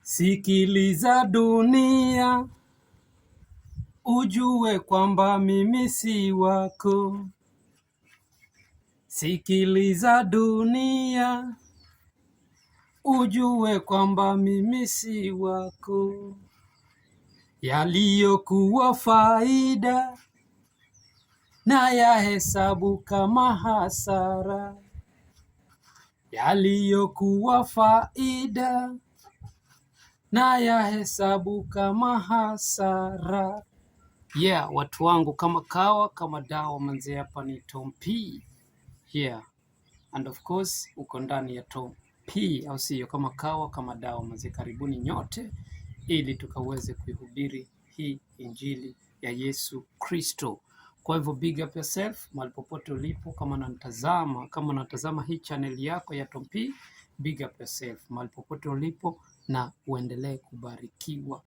Sikiliza dunia, ujue kwamba mimi si wako. Sikiliza dunia, ujue kwamba mimi si wako. Yaliyokuwa faida na yahesabu kama hasara, yaliyokuwa faida na yahesabu kama hasara. Yeah, watu wangu, kama kawa kama dawa manze, hapa ni Tom P. Yeah, and of course uko ndani ya Tom P, au sio? Kama kawa kama dawa manze, karibuni nyote ili tukaweze kuihubiri hii injili ya Yesu Kristo. Kwa hivyo big up yourself mahali popote ulipo, kama unatazama hii channel yako ya Tom P, big up yourself mahali popote ulipo na uendelee kubarikiwa.